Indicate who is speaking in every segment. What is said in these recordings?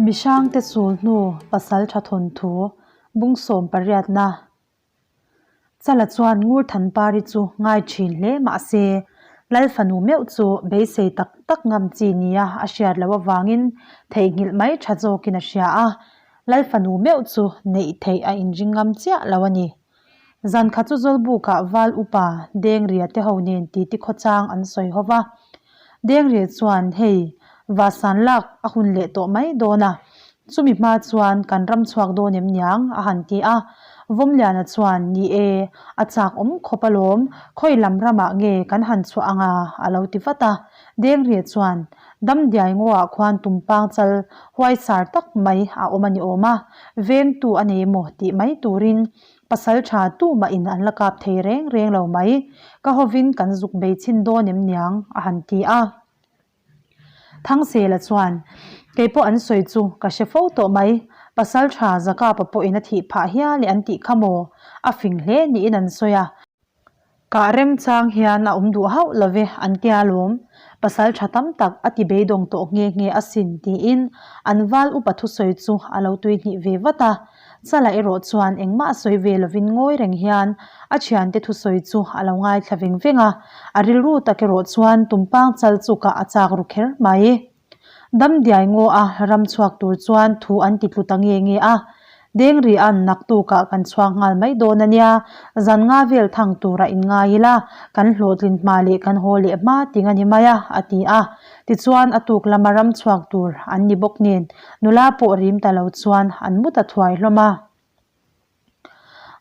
Speaker 1: Mihrangte sul hnu pasal tha thawnthu bung sawm pariatna Chala chuan Ngurthanpari chu ngai thin hle mahse Lalfanu meuh chu beisei tak tak ngam chi nia a hriat loh avangin theihnghilh mai tha zawkin a hria a, Lalfanu meuh chu neih theih a inring ngam chiah lo a ni. Zan khat chu Zawlbukah Val Upa Dengria te ho nen titi khawchang an sawi ho va. Dengria chuan, Hei, Vasan lak a hun leh tawh mai dawn a, chumi hma chuan kan ram chhuak dawn em niang? a han ti a. Vawmliana chuan, Ni e, a chak awm khawp alawm, khawi lam ramah nge kan han chhuah anga? a lo ti vat a. Dengria chuan, Damdiai ngaw-ah khuan tumpang chal huaisar tak mai a awm a ni awm a, vengtu a nei emaw tih mai turin pasal tha tumah in an la kap thei reng reng lo mai. Ka hovin kan zuk bei chhin dawn em niang a han ti a. Thangsela chuan, Kei pawh an sawi chu ka hre fo tawh mai, pasal tha Zakapa pawhin a thih phah hial e an tih kha maw? A fing hle niin an sawi a. Kah remchang hian a awm duh hauh lo ve an tia lawm. Pasal tha tam tak a ti beidawng tawh nghe nghe asin tiin an val upa thusawi chu a lo tui hnih ve vat a. Chala erawh chuan engmah sawi ve lovin ngawi reng hian a thiante thusawi chu a lo ngaithla veng veng a. A rilru tak erawh chuan tumpang chal chu kah a chak ru kher mai. Damdiai ngaw a ram chhuak tur chuan thu an ti tlu ta nge nge a, Dengria'n naktukah kan chhuak nghal mai dawn a nia, zan nga vel thang tura in ngai ila, kan hlawhtlin hma leh kan haw leh hma ting a ni mai a, a ti a. Tichuan a tuk lama ram chhuak tur an ni bawk nen, nula pawh rim ta lo chuan an mu ta thuai hlawm a.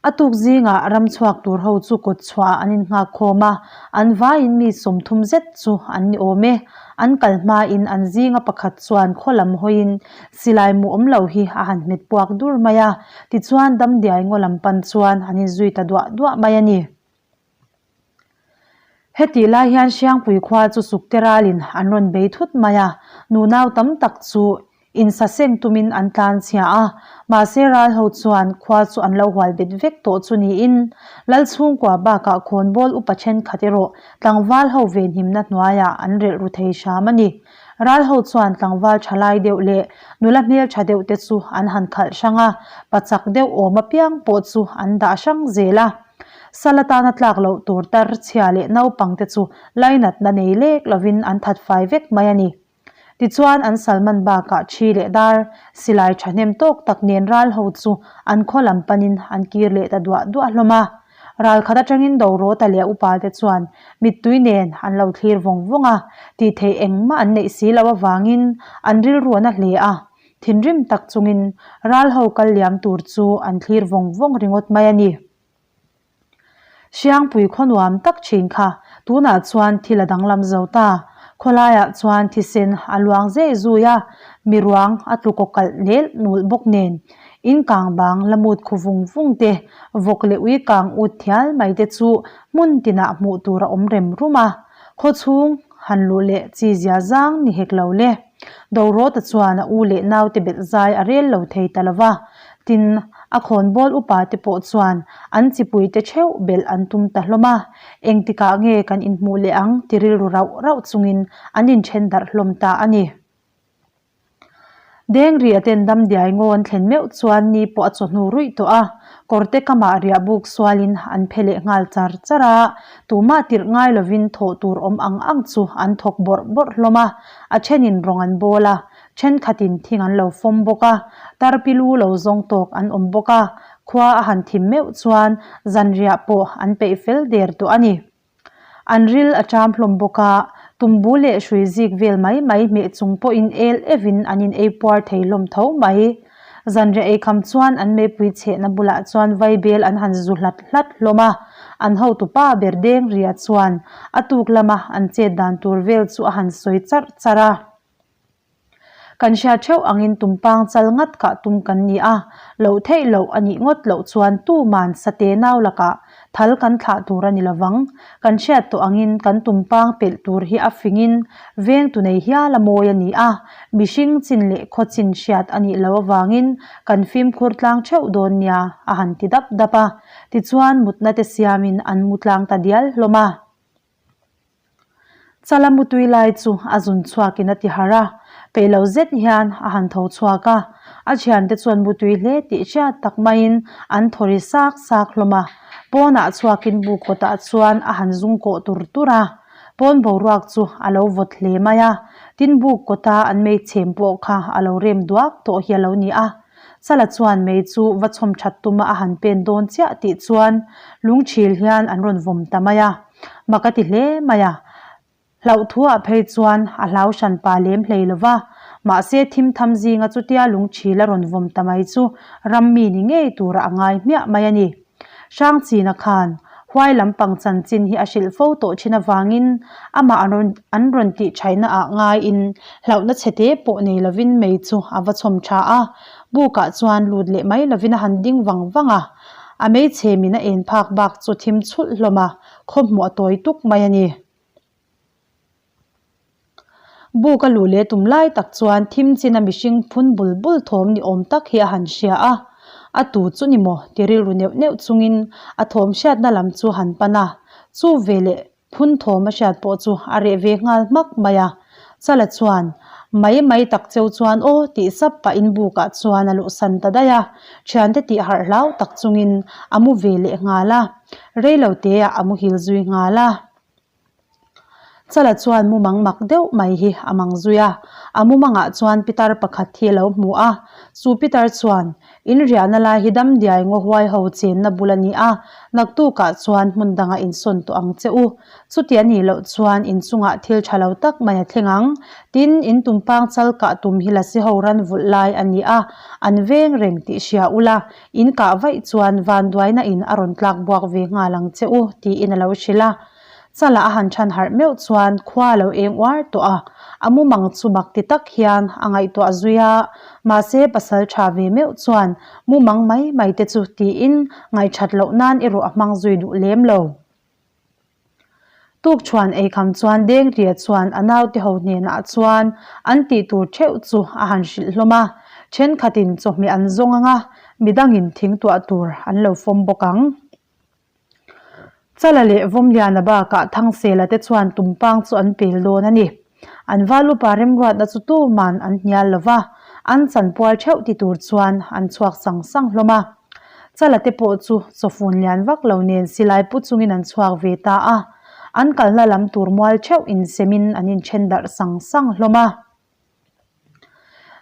Speaker 1: A tuk zingah ram chhuak tur ho chu kawt chhuah an innghak khawm a, an vaiin mi 30 zet chu an ni awm e. An kal hmain an zinga pakhat chuan khaw lam hawiin silai mu awm lo hi a han hmet puak dur mai a, tichuan damdiai ngaw lam pan chuan an inzui ta duah duah mai a ni. Hetih lai hian Hriangpui khua chu Sukte ralin an rawn bei thut mai a, nunau tam tak chu insaseng tumin an tlan chhia a, mahse ral ho chuan khua chu an lo hual bet vek tawh chu niin Lal chhungkua bakah khawnbawl upa thenkhat erawh tlangval ho venhimna hnuaiah an relh ru thei hram a ni. Ral ho chuan tlangval tha lai deuh leh nula hmel tha deuh te chu an han khalh hrang a, pachak deuh awm apiang pawh chu an dah hrang zel a. Sal atana tlak loh tur tar chhia leh naupang te chu lainatna nei lek lovin an that fai vek mai a ni. Tichuan an salman bakah thi leh dar silai thahnem tawk tak nen ral ho chu an khaw lam panin an kir leh ta duah duah hlawm a. Ral khat atangin Dorawta leh a upa te chuan mittui nen an lo thlir vawng vawng a, tih theih engmah an neih si loh avangin an rilru a na hle a. Thinrim tak chungin ral ho kal liam tur chu an thlir vawng vawng ringawt mai a ni. Hriangpui khaw nuam tak thin kha tunah chuan thil a danglam zo ta. Khawlaiah chuan thisen a luang zeh zui a, mi ruang a tlu kaw kalh nel nulh bawk nen. In kang bang la mut khu vung vung te, vawk leh ui kang ut thial mai te chu hmun tinah hmuh tur a awm rem rum a. Khaw chhung han luh leh chi zia zang ni hek lo le. Dorawta chuan a u leh naute belh zai a rel lo thei ta lo va, tin, a khawnbawl upa te pawh chuan an chipuite theuh belh an tum ta hlawm a, engtikah nge kan inhmuh leh ang ti rilru rauh rauh chungin an inthen darh hlawm ta a ni. Dengria ten damdiai ngaw an thlen meuh chuan ni pawh a chawhnu ruih tawh a, kawrte kamah riah buk sualin an phe leh nghal char char a, tumah tirh ngai lovin thawh tur awm ang ang chu an thawk bawrh bawrh hlawm a, a thenin rawng an bawl a, thenkhatin thing an lo fawm bawk a, tarpilu lo zawng tawk an awm bawk a, khua a han thim meuh chuan zanriah pawh an peih fel der tawh a ni. An ril a ṭam hlawm bawk a, tumbu leh hrui zik vel mai mai hmeh chung pawhin el evin an in ei puar thei hlawm tho mai. Zanriah eikham chuan an meipui chhehna bulah chuan vaibel an han zu hlat hlat hlawm a, an hotupa ber deng ria chuan a tuk lama an chet dan tur vel chu a han sawi charh charh a. Kan hriat theuh angin tumpang chal ngat kah tum kan ni a, loh theih loh a nih ngawt loh chuan tuman sate nau lakah thal kan thlah tur a ni lovang. Kan hriat tawh angin kan tumpang pelh tur hi a fingin veng tu nei hial a mawi a ni a, mihring chin leh khaw chin hriat a nih loh avangin kan fimkhur tlang theuh dawn nia a han ti dap dap a, tichuan mutna te siamin an mu tlang ta dial hlawm a. Chala mutui lai chu a zun chhuakin a ti harh a. Peih lo zet hian a han tho chhuak a, a thiante chuan mutui hle tih hriat tak maiin an thaw ri sak sak hlawm a. Pawnah chhuakin buk kawtah chuan a han zung kawh tur tur a, pawn boruak chu a lo vawt hle mai a, tin buk kawta an mei chhem pawh kha a lo rem duak tawh hi a lo ni a. Chala chuan mei chu va chhawm that tuma a han pen dawn chiah tih chuan lungchhil hian an rawn vawm ta mai a, mak a ti hle mai a. Hlauhthuah phei chuan a hlau hran pa lem hlei lo va, mahse thim tham zinga chutia lungchhil a rawn vawm ta mai chu ram mi ni ngei tura a ngai hmiah mai a ni. Hrangchina khan huai lampang chanchin hi a hrilh fo tawh thin avangin amah an rawn an rawn tih thaihna ah ngaiin hlauhna chhete pawh nei lovin mei chu a va chhawm tha a, bukah chuan lut leh mai lovin a han ding vang vang a, a meichhemin a en phak bak chu thim chhulh hlawm a, khawhmuh a tawi tuk mai a ni. Buk a luh leh tum lai tak chuan thim china mihring phun bul bul thawm ni awm tak hi a han hria a, a tu chu ni maw ti rilru neuh neuh chungin a thawm hriatna lam chu han pan a, chu veleh phun thawm a hriat pawh chu a reh ve nghal hmak mai a. Chala chuan mai mai tak cheu chuan aw tih sap pahin bukah chuan a luhsan ta daih a, thiante tih harh hlau tak chungin a mu ve leh nghal a, reilo teah a muhil zui nghal a. Chala chuan mumang mak deuh mai hi a mang zui a, a mumangah chuan pitar pakhat hi a lo hmu a, chu pitar chuan, In riahna lai hi damdiai ngaw huai ho chenna bul a ni a, naktukah chuan hmun dangah insawn tawh ang che u. Chuti a nih loh chuan in chungah thil tha lo tak mai a thleng ang. Tin, in tumpang chal kah tum hi lasi ho ran vulh lai a ni a, an veng reng tih hria ula, in kah vaih chuan vanduaina in a rawn tlak buak ve nghal ang che u, tiin a lo hrilh a. Chala a han chhan harh meuh chuan khua a lo eng uar tawh a, a mumang chu mak ti tak hian a ngaihtuah zui a, mahse pasal tha ve meuh chuan mumang mai mai te chu tiin ngaihthat loh nan erawh a hmang zui duh lem lo. Tukchhuan eikham chuan Dengria chuan a naute ho hnenah chuan an tih tur theuh chu a han hrilh hlawm a, thenkhatin chawhmeh an zawng ang a, midangin thingtuah tur an lo fawm bawk ang. Chala leh Vawmliana bakah Thangsela te chuan tumpang chu an pel dawn a ni. An val upa remruatna chu tuman an hnial lo va, an chanpual theuh ti tur chuan an chhuak sang sang hlawm a. Chala te pawh chu chawfun lian vak lo nen silai pu chungin an chhuak ve ta a, an kalna lam tur mual theuh insemin an inthen darh sang sang hlawm a.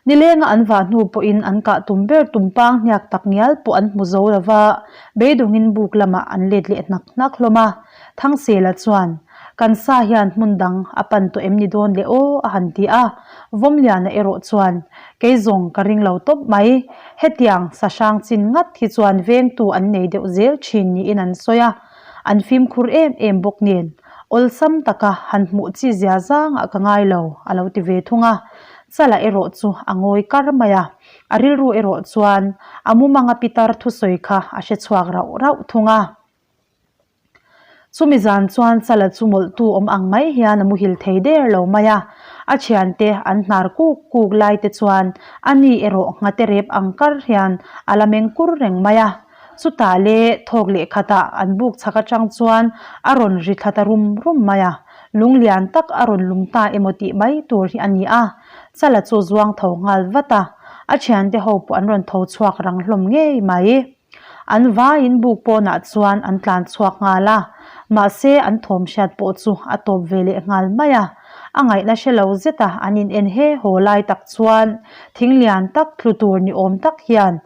Speaker 1: Nilenga an vah hnu pawhin an kah tum ber tumpang hniak tak ngial pawh an hmu zo lo va, beidawngin buk lamah an let leh hnak hnak hlawm a. Thangsela chuan, Kan sa hian hmun dang a pan tawh em ni dawn le aw? a han ti a. Vawmliana erawh chuan, Kei zawng ka ring lo tawp mai. Hetiang sa hrang chin ngat hi chuan vengtu an nei deuh zel thin niin an sawi a. An fimkhur em em bawk nen, awlsam taka han hmuh chi zia zangah ka ngai lo, a lo ti ve thung a. Chala erawh chu a ngawi kar mai a, a rilru erawh chuan a mumanga pitar thusawi kha a hre chhuak rauh rauh thung a. Chumi zan chuan Chala chu mawlhtu awm ang mai hian a muhil thei der lo mai a, a thiante an hnar kuk kuk lai te chuan ani erawh nghate rep ang kar hian a la meng kur reng mai a. Chutah le thawk leh khatah an buk chhak atang chuan a rawn ri thla ta rum rum mai a, lung lian tak a rawn lum ta emaw tih mai tur hi a ni a, Chala chu zuang tho nghal vat a, a thiante ho pawh an rawn tho chhuak rang hlawm ngei mai. An vaiin buk pawnah chuan an tlan chhuak nghal a, mahse an thawm hriat pawh chu a tawp ve leh nghal mai a, a ngaihna hre lo zeta an in en he haw lai tak chuan thing lian tak tlu tur ni awm tak hian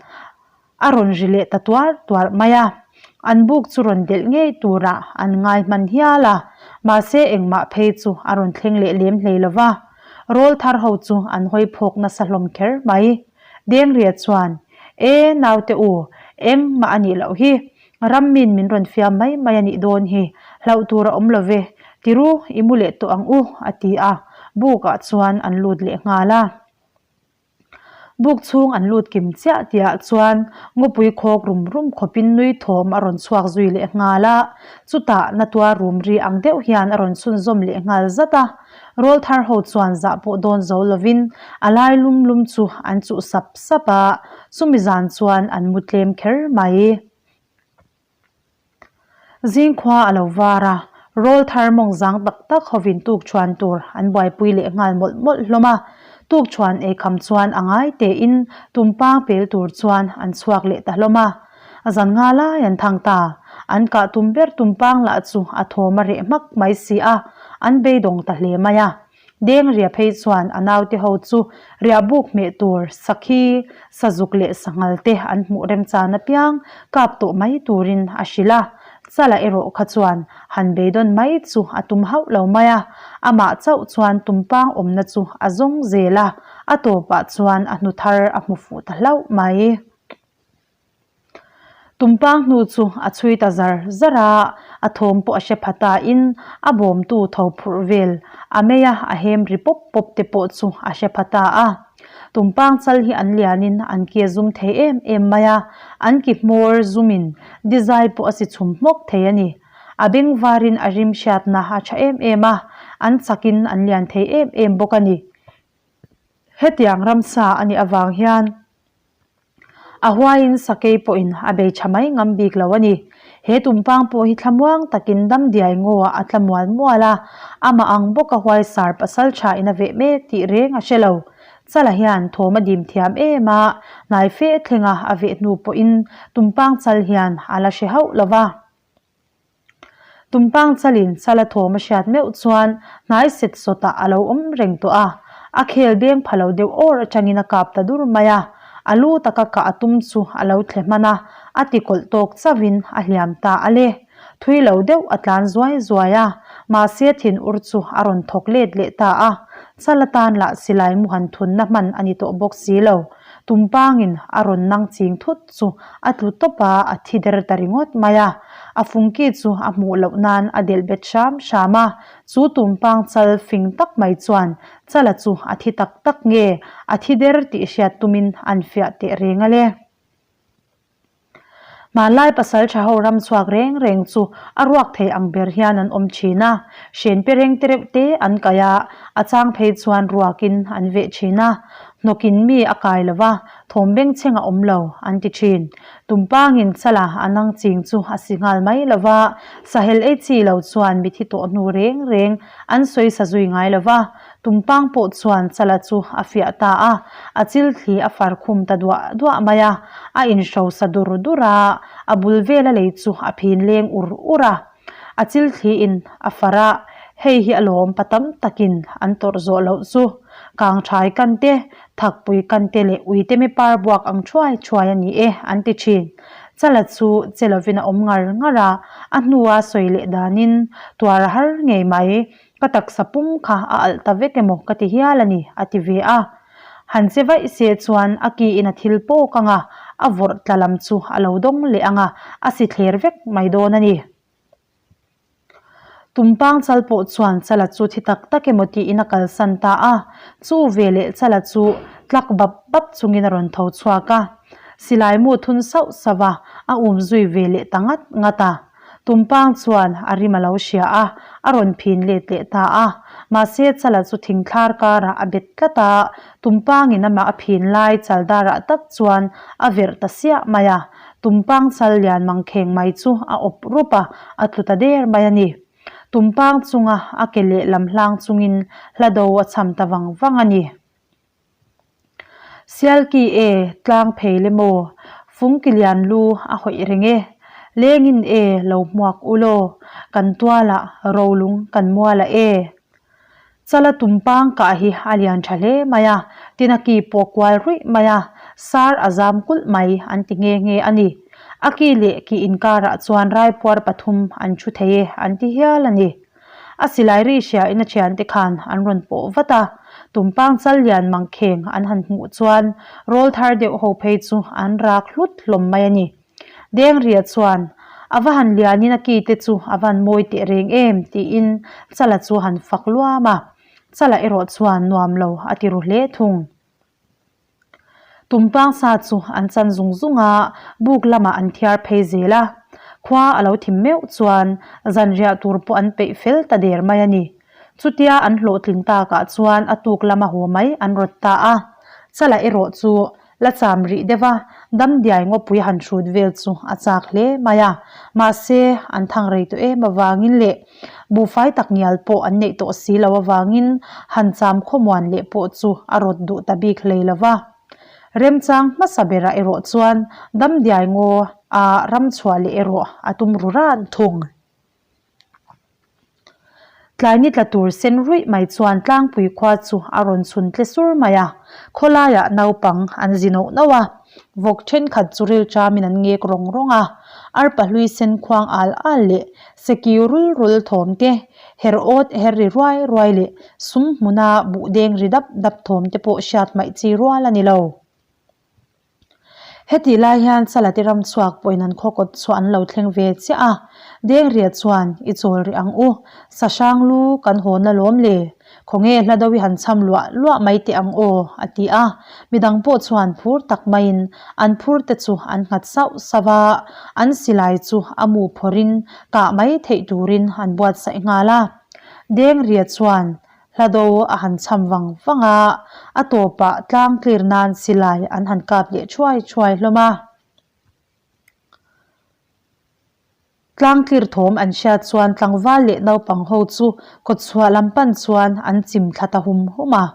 Speaker 1: A rawn ri leh ta tuar tuar mai a, an buk chu rawn delh ngei turah an ngai hman hial a, mahse engmah phei chu a rawn thleng leh lem hlei lo va. Rawl thar ho chu an hawi phawk nasa hlawm kher mai. Dengria chuan, E, naute u, engmah a nih loh hi. Rammin min rawn fiam mai mai a nih dawn hi, hlauh tur a awm lo ve, tiru i mu leh tawh ang u, a ti a, bukah chuan an lut leh nghal a. Buk chhung an lut kim chiah tihah chuan ngawpui khawk rum rum khawpin nui thawm a rawn chhuak zui leh nghal a, chutah na tuar rum ri ang deuh hian a rawn chhunzawm leh nghal zat a. Rawl thar ho chuan zah pawh dawn zo lovin a lai lum lum chu an chuh sap sap a, chumi zan chuan an mu tlem kher mai. Zingkhua a lo var a, rawl thar mawng zang tak tak hovin tuk chhuan tur an buaipui leh nghal mawlh mawlh hlawm a. Tukṭhuan eikham chuan a ngai tein tumpang pel tur chuan an chhuak leh ta hlawm a. Zan nga lai an thang ta. An kah tum ber tumpang lah chu a thawm a reh hmak mai si a, an beidawng ta hle mai a. Deng ria phei chuan a naute ho chu riah buk hmeh tur sakhi, sazuk leh sanghal te an hmuh remchan apiang kap tawh mai turin a hrilh a. Chala erawh kha chuan han beidawn mai chu a tum hauh lo mai a, amah chauh chuan tumpang awmna chu a zawng zel a, a tawpah chuan a hnu thar a hmu fuh ta hlauh mai. Tumpang hnu chu a chhui ta zar zar a, a thawm pawh a hre pha ta in a bawmtu tho phurh vel a mei a, a hem ri pawp pawp te pawh chu a hre pha ta a. Tumpang chal hi an lian in an ki a zum thei em em mai a, an ki hmawr zum in dizai pawh a si chhum hmawk thei a ni. A beng var in a rim hriatna a tha em em a, an chak in an lian thei em em bawk a ni. Hetiang ramsa a nih avang hian A huaiin sakei pawhin a bei tha mai ngam bik lo a ni. He tumpang pawh hi thlamuang takin damdiai ngaw-ah a tla mual mual a, amah ang bawka huaisar pasal tha in a veh mek tih reng a hre lo. Chala hian thawm a dim thiam em a, hnai fe thlenga a veh hnu pawhin tumpang chal hian a la hre hauh lo va. Tumpang chalin chala thawm a hriat meuh chuan hnai set sawtah a lo awm reng tawh a, a khel beng pha lo deuh awr atangin a kap ta dur mai a, a lu taka kah a tum chu a lo thle hman a, a ti kawlh tawk chauhin a hliam ta a le. Thui lo deuh a tlan zuai zuai a, mahse thinur chu a rawn thawk let leh ta a, chala tan lah silai mu han thunna hman a ni tawh bawk si lo. Tumpangin a rawn nang ching thut chu a tlu tawp a, a thi der ta ringawt mai a. A fungki chu a hmuh loh nan a delh bet hram hram a, chu tumpang chal fing tak mai chuan Chala chu a thi tak tak nge a thi der tih hriat tumin an fiah teh reng a le. Hmanlai pasal tha ho ram chhuak reng reng chu a ruak thei ang ber hian an awm thin a, hren pe reng te reuh te an kai a, a chang phei chuan ruakin an veh thin a, hnawkin mi a kai lo va, thawm bengchheng a awm lo an ti thin. Tumpangin chala a nang ching chu a si nghal mai lo va, sahel ei chi lo chuan mithi tawh hnu reng reng an sawi sa zui ngai lo va, Tumpang pawh chuan Chala chu a fiah ta a, a chil thli a far khum ta duah duah mai a, a inhro sa dur dur a, a bul vela lei chu a phin leng ur ur a. A chil thli in a far a, hei hi a lawm pa tam takin an tawrh zawh loh chu. Kangthai kan te, thakpui kan te leh uite mi par buak ang thuai thuai a ni e, an ti thin. Chala chu che lovin a awm ngar ngar a, a hnua sawi leh danin tuar a har ngei mai. Ka taksa pum kha a alh ta vek emaw ka ti hial a ni, a ti ve a. Han che vaih se chuan a ki in a thil pawk ang a, a vawrh tla lam chu a lo dawng leh ang a, a si thler vek mai dawn a ni. Tumpang chal pawh chuan Chala chu thi tak tak emaw tiin a kalsan ta a, chu veleh Chala chu tlak bap bap chungin a rawn tho chhuak a. Silai mu thun sauh sauh a, a um zui ve leh ta ngat ngat a. Tumpang chuan a rim a lo hria a, a rawn phin let leh ta a. Mahse, Chala chu thingthlar karah a bet tlat a, Tumpangin amah a phin lai chaldarah tak chuan a verh ta siah mai a. Tumpang chal lian mangkheng mai chu a awp rup a, a tlu ta der mai a ni. Tumpang chunga a ke lehlam hlang chungin hlado a cham ta vang vang a ni. Sialki e, tlang phei le maw? Fungki lian lu a hawih reng e. Lengin e, lo hmuak u law. Kan tualah rolung kan mualah e. Chala tumpang kah hi a lian tha hle mai a, tin a ki pawh kual ruih mai a, sar a zam kulh mai an ti nghe nghe a ni. A ki leh ki inkarah chuan raipuar pathum an thu thei e an ti hial a ni. A silai ri hriain a thiante khan an rawn pawh vat a, tumpang chal lian mangkheng an han hmuh chuan rawl thar deuh ho phei chu an rak hlut hlawm mai a ni. Dengria chuan, A va han lianin a ki te chu a van mawi teh reng em? tiin Chala chu han fak luam a, Chala erawh chuan nuam lo a ti ru hle thung. Tumpang sa chu an chan zung zung a, buk lamah an thiar phei zel a. Khua a lo thim meuh chuan zanriah tur pawh an peih fel ta der mai a ni. Chutia an hlawhtlin takah chuan a tuk lama haw mai an rawt ta a. Chala erawh chu. La cham rih deuh a, damdiai ngawpui han hrut vel chu a chak hle mai a. Mahse, an thang rei tawh em avangin leh buhfai tak ngial pawh an neih tawh si lo avangin han cham khawmuan leh pawh chu a rawt duh ta bik hlei lo va. Remchang hmasa berah erawh chuan damdiai ngaw a ram chhuah leh erawh a tum ru ran thung. Tlai ni tla tur sen ruih mai chuan tlangpui khua chu a rawn chhun tle sur mai a, khawlaiah naupang an zi nauh nauh a, vawk thenkhat chu rilṭamin an ngek rawng rawng a, arpa hlui sen khuang al al leh sekiu rul rul thawm te, her awt her ri ruai ruai leh sum hmuna buh deng ri dap dap thawm te pawh hriat hmaih chi rual a ni lo. Hetih lai hian Salate ram chhuak pawhin an khaw kawt chhuah an lo thleng ve chiah a, Dengria chuan i chawl rih ang u, Sahrang lu kan hawn alawm le, khawnge hla do i han cham luah luah mai teh ang aw, a ti a, midang pawh chuan phur tak maiin an phur te chu an nghat sauh sauh a, an silai chu a mu phawrhin kah mai theih turin an buatsaih nghal a. Dengria chuan Hla do a han cham vang vang a, a tawpah tlang tlir nan silai an han kap leh thuai thuai hlawm a. Tlang tlir thawm an hriat chuan tlangval leh naupang ho chu kawtchhuah lam pan chuan an chim thla ta hum hum a.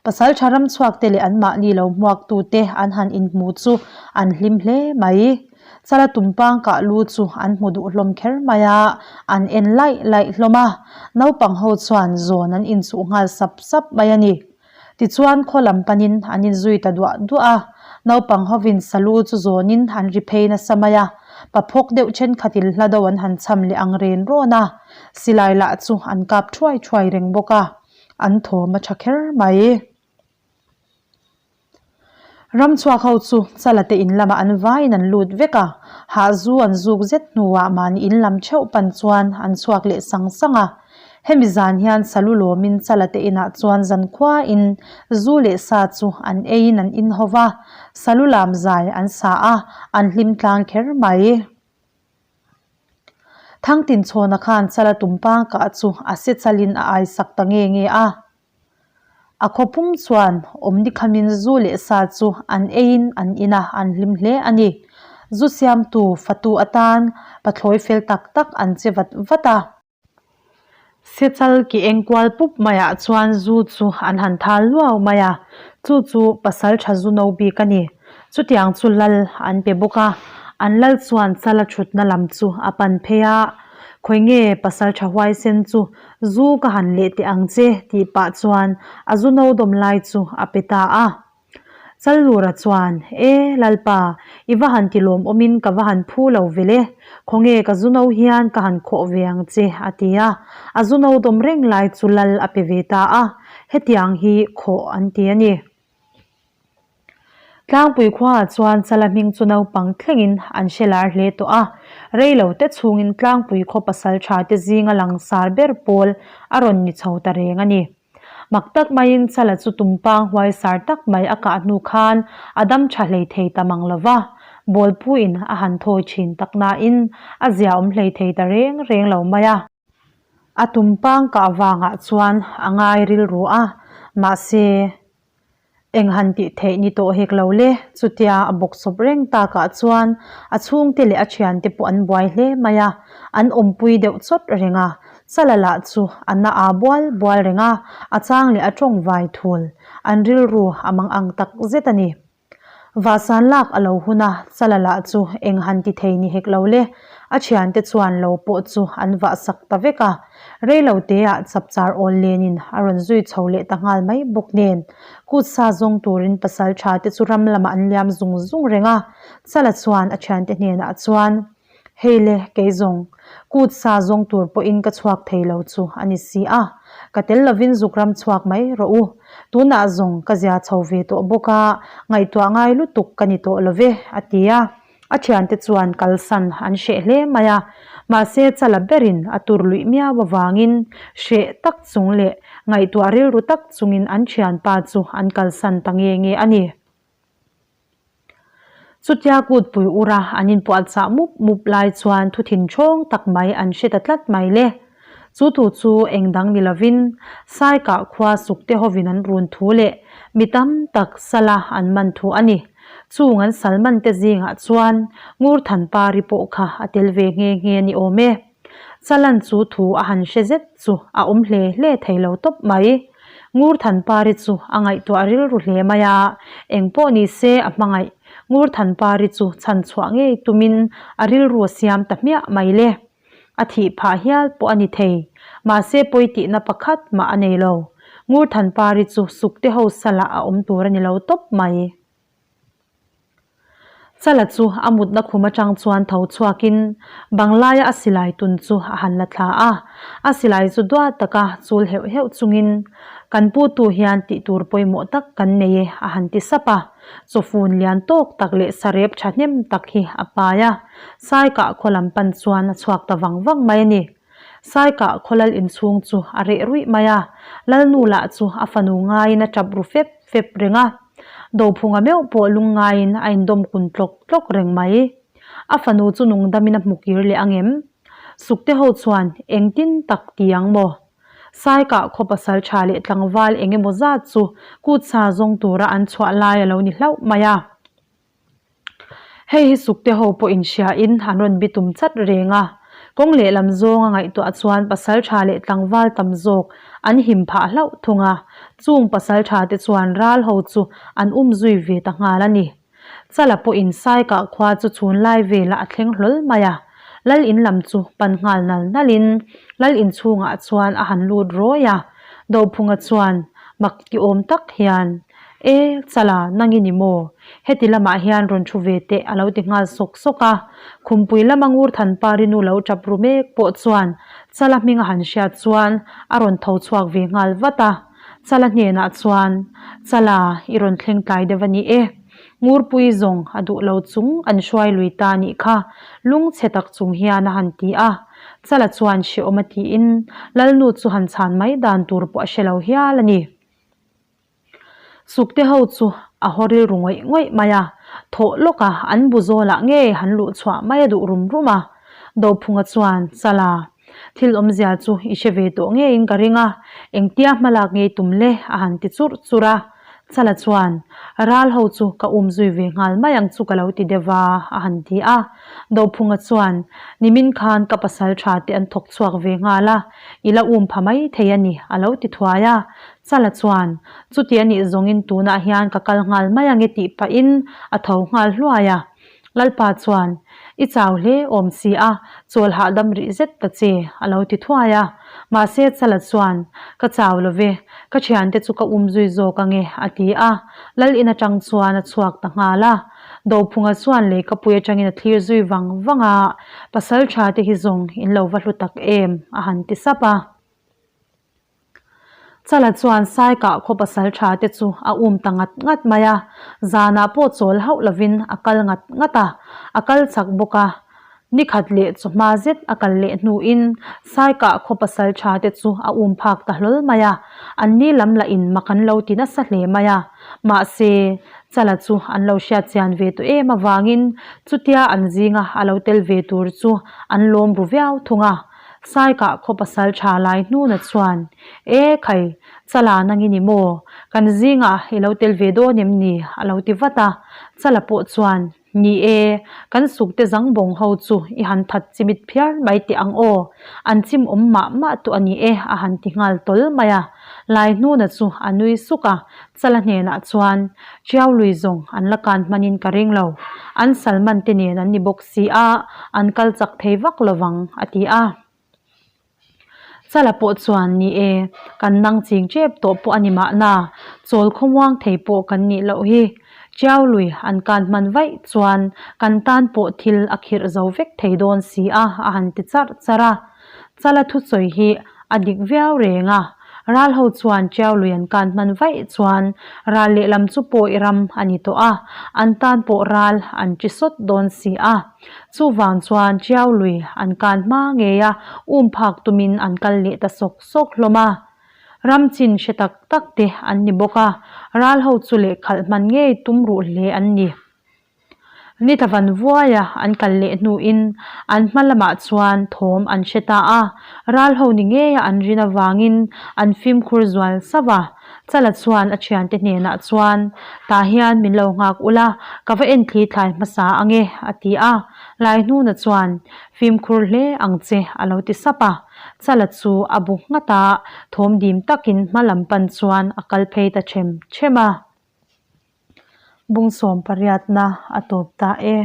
Speaker 1: Pasaltha ramchhuak te leh anmahni lo hmuak tute an han inhmu chu an hlim hle mai. Chala tumpang kah lu chu an hmu duh hlawm kher mai a, an en laih laih hlawm a. Naupang ho chuan zawn an inchuh nghal sap sap mai a ni. Tichuan khaw lam panin an inzui ta duah duah a. Naupang hovin salu chu zawnin an ri phei nasa mai a, paphawk deuh thenkhatin hla do an han cham leh ang ren rawn a. Silai lah chu an kap thuai thuai reng bawk a, an thawm a tha kher mai. Ramchhuak ho chu Chala te in lamah an vaiin an lut vek a, hah zu an zuk zet hnuah mahni in lam theuh pan chuan an chhuak leh sang sang a. Hemi zan hian Salu lawmin Chala te inah chuan zankhuain zu leh sa chu an eiin an in ho va, Salu lam zai an sa a, an hlim tlang kher mai. Thangtinchhawna khan Chala tumpang kah chu a se chalin a aisak ta nge nge a. A khaw pum chuan awmni khamin zu leh sa chu an eiin an in a, an hlim hle a ni. Zu siamtu fatu atan pathlawi fel tak tak an che vat vat a. Sechal ki eng kual pup maiah chuan zu chu an han thal luau mai a, chu chu pasal tha zu no bik a ni. Chutiang chu lal an pe bawk a, an lal chuan chala thutna lam chu a pan phei a, Khawi nge pasal tha huaisen chu Zu ka han leh teh ang che tih pah chuan a zu no dawm lai chu a pe ta a. Challura chuan, E, Lalpa, i va han ti lawmawmin ka va han phu lo ve le, khawnge ka zu no hian ka han khawh ve ang che, a ti a. A zu no dawm reng lai chu lal a pe ve ta a, hetiang hi khawh an ti a ni. Tlangpui khuaah chuan Chala hming chu naupang thlengin an hre lar hle tawh a, rei lo te chhungin Tlangpui khaw pasal tha te zinga langsar ber pawl a rawn ni chho ta reng a ni. Mak tak maiin Chala chu tumpang huaisar tak mai a kah hnu khan a dam tha hlei thei ta mang lo va, bawlpuiin a han thawi thin tak nain a zia awm hlei thei ta reng reng lo mai a. A tumpang kah vangah chuan a ngai rilru a, mahse, Eng han tih theih ni tawh hek lo le, chutia a bawk sawp reng takah chuan a chhungte leh a thiante pawh an buai hle mai a, an awmpui deuh chawt reng a, Chala lah chu a na aa bual bual reng a, a chang leh a tawng vai thul, an rilru a mang ang tak zet a ni. Vahsan lak a lo hun a, Chala lah chu eng han ti thei ni hek lo le, a thiante chuan lo pawh chu an vah sak ta vek a. Reilo teah chapchar awl lenin a rawn zui chho leh ta nghal mai bawk nen, kut sa zawng turin pasal tha te chu ram lamah an liam zung zung reng a, Chala chuan a thiante hnenah chuan, Hei le, kei zawng, kut sa zawng tur pawhin ka chhuak thei lo chu a ni si a, ka tel lovin zuk ram chhuak mai rawh u. Tunah zawng ka zia chho ve tawh bawk a, ngaihtuah ngai lutuk ka ni tawh lo ve, a ti a. A thiante chuan kalsan an hreh hle mai a, mahse chala berin a tur luih miau avangin hreh tak chung leh ngaihtuah rilru tak chungin an thianpa chu an kalsan ta nge nge a ni. Chutia kutpui ura an inpuahchah mup mup lai chuan thu thinthawng tak mai an hre ta tlat mai le. Chu thu chu eng dang ni lovin Saikah khua sukte hovin an run thu leh mi tam tak sala an man thu a ni. Chung an salman te zingah chuan Ngurthanpari pawh kha a tel ve nghe nghe a ni awm e. Chalan chu thu a han hre zet chu a awm hle hle thei lo tawp mai. Ngurthanpari chu a ngaihtuah rilru hle mai a, eng pawh ni se a hmangaih Ngurthanpari chu chhan chhuah ngei tumin a rilru a siam ta hmiah mai le. A thih phah hial pawh a ni thei, mahse pawi tihna pakhat mah a nei lo. Ngurthanpari chu sukte ho salah a awm tur a ni lo tawp mai. Chala chu a mutna khum atang chuan tho chhuakin banglaia a silai tun chu a han la thla a. A silai chu duat taka chul heuh heuh chungin, Kan putu hian tih tur pawimawh tak kan nei e a han ti sap a. Chawfun lian tawk tak leh sarep thahnem tak hi a pai a. Saikah khaw lam pan chuan a chhuak ta vang vang mai a ni. Saikah khaw lal inchhung chu a reh ruih mai a. Lalnu lah chu a fanu ngaiin a tap ru fep fep reng a. Dophunga meuh pawh lungngaiin a indawm kun tlawk tlawk reng mai. A fanu chu nungdamin a hmu kir leh ang em? Sukte ho chuan engtin tak ti ang maw? Saikah khaw pasal tha leh tlangval eng emaw zat chu kutsa zawng tura an chhuah lai a lo ni hlauh mai a. Hei hi sukte ho pawh inhriain an rawn bi tum chat reng a. Kawng lehlam zawnga ngaihtuah chuan pasaltha leh tlangval tam zawk an him phah hlauh thung a, chung pasaltha te chuan ral ho chu an um zui ve ta nghal a ni. Chala pawhin Saikah khua chu chhun lai velah a thleng hlawl mai a, Lal in lam chu pan nghal nal nalin Lal in chhungah chuan a han lut rawi a, Dophunga chuan mak ti awm tak hian, E, Chala, nang i ni maw? Heti lamah hian rawn thu ve teh a lo ti nghal sawk sawk a. Khumpui lama Ngurthanpari nu lo tap ru mek pawh chuan Chala hming a han hriat chuan a rawn tho chhuak ve nghal vat a. Chala hnenah chuan, Chala, i rawn thleng tlai deuh a ni e. Ngurpui zawng a duh lo chung an hruai lui ta nih kha, lungchhe tak chung hian a han ti a. Chala chuan hrehawm a tiin Lalnu chu han chhan mai dan tur pawh a hre lo hial a ni. Sukte ho chu a haw rilru ngawih ngawih mai a, thawh lawk a an bu zawlah ngei han luh chhuah mai a duh rum rum a. Dophunga chuan, Chala, thil awmzia chu i hre ve tawh ngeiin ka ring a, engtia hmalak ngei tum le a han ti churh churh a. Chala chuan, Ral ho chu ka um zui ve nghal mai ang chu ka lo ti deuh a, a han ti a. Dophunga chuan, Nimin khan ka pasal tha te an thawk chhuak ve nghal a, i la um pha mai thei a ni, a lo ti thuai a. Chala chuan, Chuti a nih zawngin tunah hian ka kal nghal mai ange tih pahin a tho nghal hluai a. Lalpa chuan, I chau hle awm si a, chawl hahdam rih zet ta che, a lo ti thuai a. Mahse Chala chuan, Ka chau lo ve, ka thiante chu ka um zui zawk ange, a ti a. Lal in atang chuan a chhuak ta nghal a. Dophunga chuan leikapui atangin a thlir zui vang vang a, Pasal tha te hi zawng in lo va hlu tak em, a han ti sap a. Chala chuan Saikah khaw pasal tha te chu a um ta ngat ngat mai a, zanah pawh chawl hauh lovin a kal ngat ngat a, a kal chak bawk a. Nikhat leh chawhma zet a kal leh hnuin Saikah khaw pasal tha te chu a um phak ta hlawl mai a, anni lam lahin mak an lo ti nasa hle mai a. Mahse, Chala chu an lo hriat chian ve tawh em avangin chutia an zinga a lo tel ve tur chu an lawm ru viau thung a. Saikah khaw pasal tha lai hnuna chuan, E khai, Chala nang i ni maw? Kan zingah i lo tel ve dawn em ni? a lo ti vat a. Chala pawh chuan, Ni e, kan sukte zangbawng ho chu i han that chimit phiar mai teh ang aw, an chim awm mah mah tawh a ni e, a han ti nghal tawl mai a. Lai hnuna chu a nui suk a, Chala hnenah chuan, Tiau lui zawng an la kan hmanin ka ring lo, an Salman te nen an ni bawk si a, an kal chak thei vak lo vang, a ti a. Chala pawh chuan, Ni e, kan nang ching tep tawh pawh a ni mahna, chawl khawmuang thei pawh kan nih loh hi. Tiau lui an kan hman vaih chuan kan tan pawh thil a khirh zo vek thei dawn si a, a han ti charh charh a. Chala thusawi hi a dik viau reng a, ral ho chuan Tiau lui an kan hman vaih chuan ral lehlam chu pawi ram a ni tawh a, an tan pawh ral an chi sawt dawn si a. Chuvang chuan Tiau lui an kan hma ngei a, um phak tumin an kal leh ta sawk sawk hlawm a. Ram chin hre tak tak te an ni bawk a, ral ho chu lehkhalh hman ngei tum ruh hle an ni. Ni tla van vuaia an kal leh hnuin an hma lamah chuan thawm an hre ta a, ral ho ni ngeia an rin avangin an fimkhur zual sauh a. Chala chuan a thiante hnenah chuan, Tah hian min lo nghak ula, ka va en thli thlai hmasa ang e, a ti a. Laihnuna chuan, Fimkhur hle ang che, a lo ti sap a. Chala chu a bu nghat a, thawm dim takin hma lam pan chuan a kal phei ta them them a. Bung sawm pariatna a tawp ta e.